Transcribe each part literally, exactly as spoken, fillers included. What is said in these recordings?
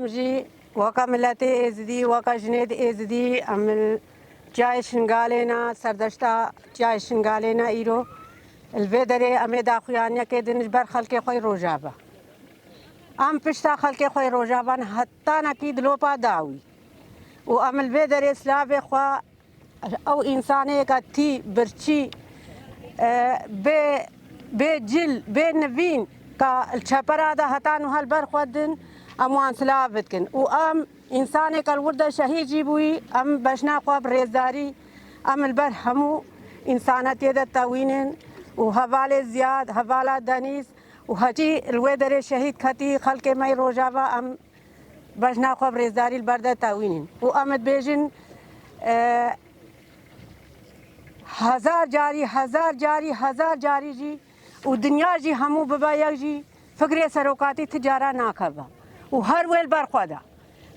Em jî weka miletê Êzidî, weka jinê di Êzidî, em li Çiyayê Şingalê ne, serdeşta Çiyayê Şingalê ne îro. Li vê derê em ê daxuyaniyekê din ji ber xelkê xwe yê Rojava. Em pişta xelkê xwe yê Rojava ne, hetanekî dilopa dawî. Û em li vê derê silavê xwe ew însanê ka tî, birçî, e, bê, bê cil, bê nivîn ka li çepera de heta niha li ber xwe din, em wan silav dikin. Û em însanê ka li wir de şehîd jî bûyî, em bejna xwe bi rêzdarî, em li ber hemû însanetiyê de tewînin û hevalê Ziyad, hevala Denîz û hecî li wê derê şehîd ketî xelkê me yê Rojava, em bejna xwe bi rêzdarî li ber de tewînin. Û em dibêjin, e, hezar carî, hezar carî, hezar carî jî û dinya jî hemû bibe yek jî, fikrê serokatî ti cara nakeve. Û her wê li ber xwe de.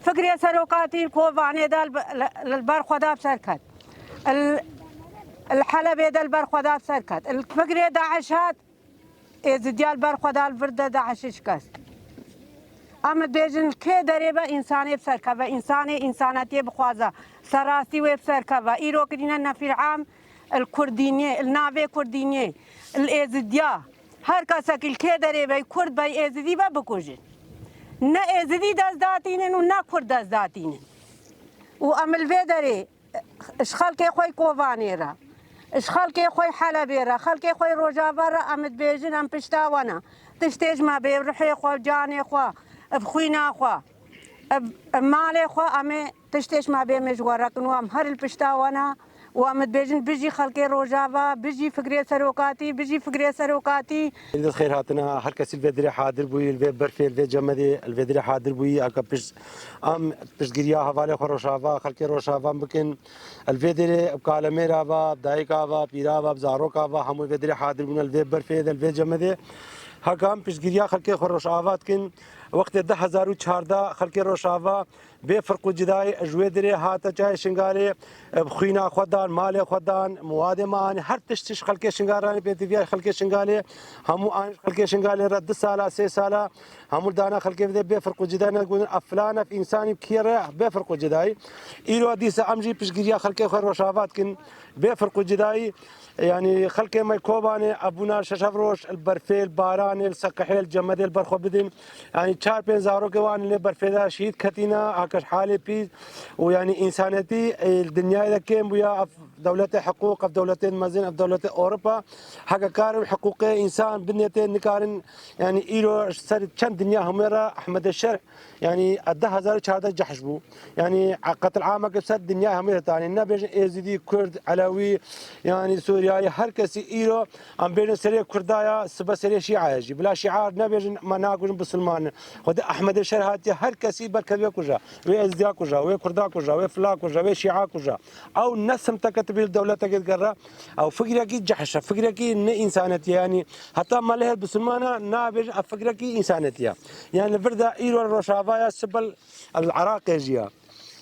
Fikrê serokatî li Kobanê de li be-, li, li ber xwe de bi ser ket. Li, li Helebê de li ber xwe de bi ser ket. Li fikrê DAIŞ hat, Êzidiya li ber xwe da li vir de DAIŞê şikest. Em dibêjin, li kê derê be însanê bi ser keve, însanê însanetiyê bixwaze, serrastî wê bi ser keve. Îro kirîne nefîr am li Kurdîniyê, li navê Kurdîniyê, li Êzidiya. Her kesekî li kê derê be, Kurd be, Êzidî be, bikujin. Ne Êzidî dest datînin û ne Kurd dest datînin. Û em li vê derê ji xelkê xwe yê Kobanê re, ji xelkê xwe yê Helebê re, xelkê xwe yê Rojava re em dibêjin, em pişta we ne. Tiştê ji me bê, bi ruhê xwe, bi canê xwe, bi xwîna xwe, bi, bi malê xwe, em ê tiştê ji me bê, em ê ji we re kin û em her li pişta we ne. Û em dibêjin, bijî xelkê Rojava, bijî fikrê serokatî, bijî fikrê serokatî. Dest xêr hatina her kesî li vê dirê hadir bûyî, li vê berfê, li vê cemedê, li vê dirê hadir bûyî, aka pişt, em piştgiriya hevalê xwe Rojava, xelkê Rojava bikin. Li vê derê bi kalemêra ve, bi dayika ve, bi pîra ve, bi zaroka ve, hemû vê derê hadir bûne li vê berfê de, li vê cemedê. Heka em piştgiriya xelkê xwe Rojava dikin. Wextê du hezar û çardeh xelkê Rojava bê firq û cidayî ji wê derê hate Çiyayê Şingalê, bi xwîna xwe dan, malê xwe dan, miwadê me anî, her tişt ji xelkê Şingalê anî pêtiviya xelkê Şingalê, hemû an ji xelkê Şingalê re du sala, sê sala, hemû dana xelkê vê de bê firq û cidayî ne gotin, ev filan, ev însanî bi kî re, bê firq û cidayî. Îro dîsa em jî piştgiriya xelkê xwe Rojava dikin, bê firq û cidayî, yanî xelkê me Kobanê, ev bûna şeş hev roj, li berfê, li baranê, li seqihê, li cemedê li ber xwe bidin. Yanî çar pênc zarokê wan lê berfê de şehîd ketîne, heke ji halê pîs û yanî însanetî, e, li dinyayê de kêm bûye, ev dewletê hiqûq, ev dewletên mezin, ev dewletê Ewropa, heke karin hiqûqê însan binetê nikarin, yanî îro ji ser çend dinya hemû re Ehmedê Şerh, yanî du hezar û çardeh cehş bû. Yanî qetil ameke ser dinya hemû de tanî. Nebêjin Êzidî, Kurd, Elewî, yanî Sûriyayî, her kesî îro em bêjin serê Kurda ya, sibe serê Şîa ye jî. Bila Şîa nebêjin me nakujin bisilman in. Xwedê Ehmedê Şer hatiye her kesî ber kevê kuja. Wê Êzidiya kuja, wê Kurda kuja, wê fila kuja, wê Şîa kuja. Ew ne simteke tibî li dewleteke digere. Ew fikrekî cehş e, fikrekî ne însanetî ye. Yanî heta me lê her bisilmana nabêjin ev fikrekî însanetî ye. Yanî li vir de îro Rojava ya sibel El Iraqê jî ya.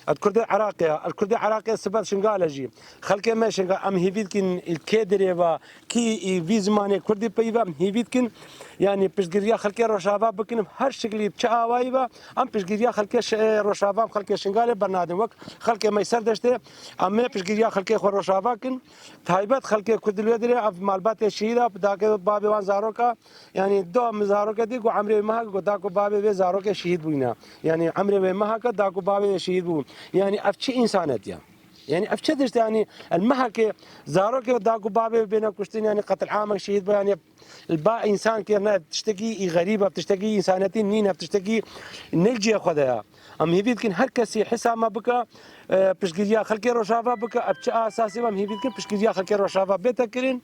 El Kurdê Iraqê ya. El Kurdê Iraqê sibet Şingalê jî. Xelkê me Şingal, em hêvî dikin, il kê dirê va, kî î vî zimanê Kurdî peyî ve, em hêvî dikin. Yanî piştgiriya xelkê Rojava bikin, her şiklî çi awayî ve, em piştgiriya xelkê Ş-, Rojava, em xelkê Şingalê bernadin. Wek xelkê me Serdeştê, em ê piştgiriya xelkê xwe Rojava kin. Taybet xelkê Kurd li wê dirê, ev malbatê şehîda, bi dake babê wan zaroka, Yanî do min zaroke dî ku emrê wê meha ku da ku bavê vê zarokê şehîd bûyne. Yanî emrê wê meha ke da ku bavê wê şehîd bû. Yanî ev çi însanet ya? Yanî ev çi tişt yanî el meha ke zarokê da ku bavê wê bêne kuştin yanî qetil amek şehîd bû yanî el ba însan kir ne tiştekî î xerîb ev tiştekî însanetî nîn ev tiştekî ne cihê xwe de ya. Em hêvî dikin her kesî hisa me bike, e, piştgiriya xelkê Rojava bike, ev çi asasî be, em hêvî dikin piştgiriya xelkê Rojava bête kirin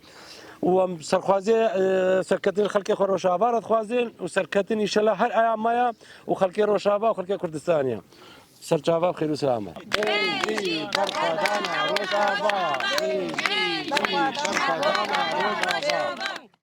û em serxwazê, e, serketin xelkê xwe Rojava re dixwazin û serketin înşellah her aya me ya û xelkê Rojava û xelkê Kurdistanê ya. Serçava bi xêr û selamet. Êzî berxwedana Rojava! Êzî berxwedana Rojava!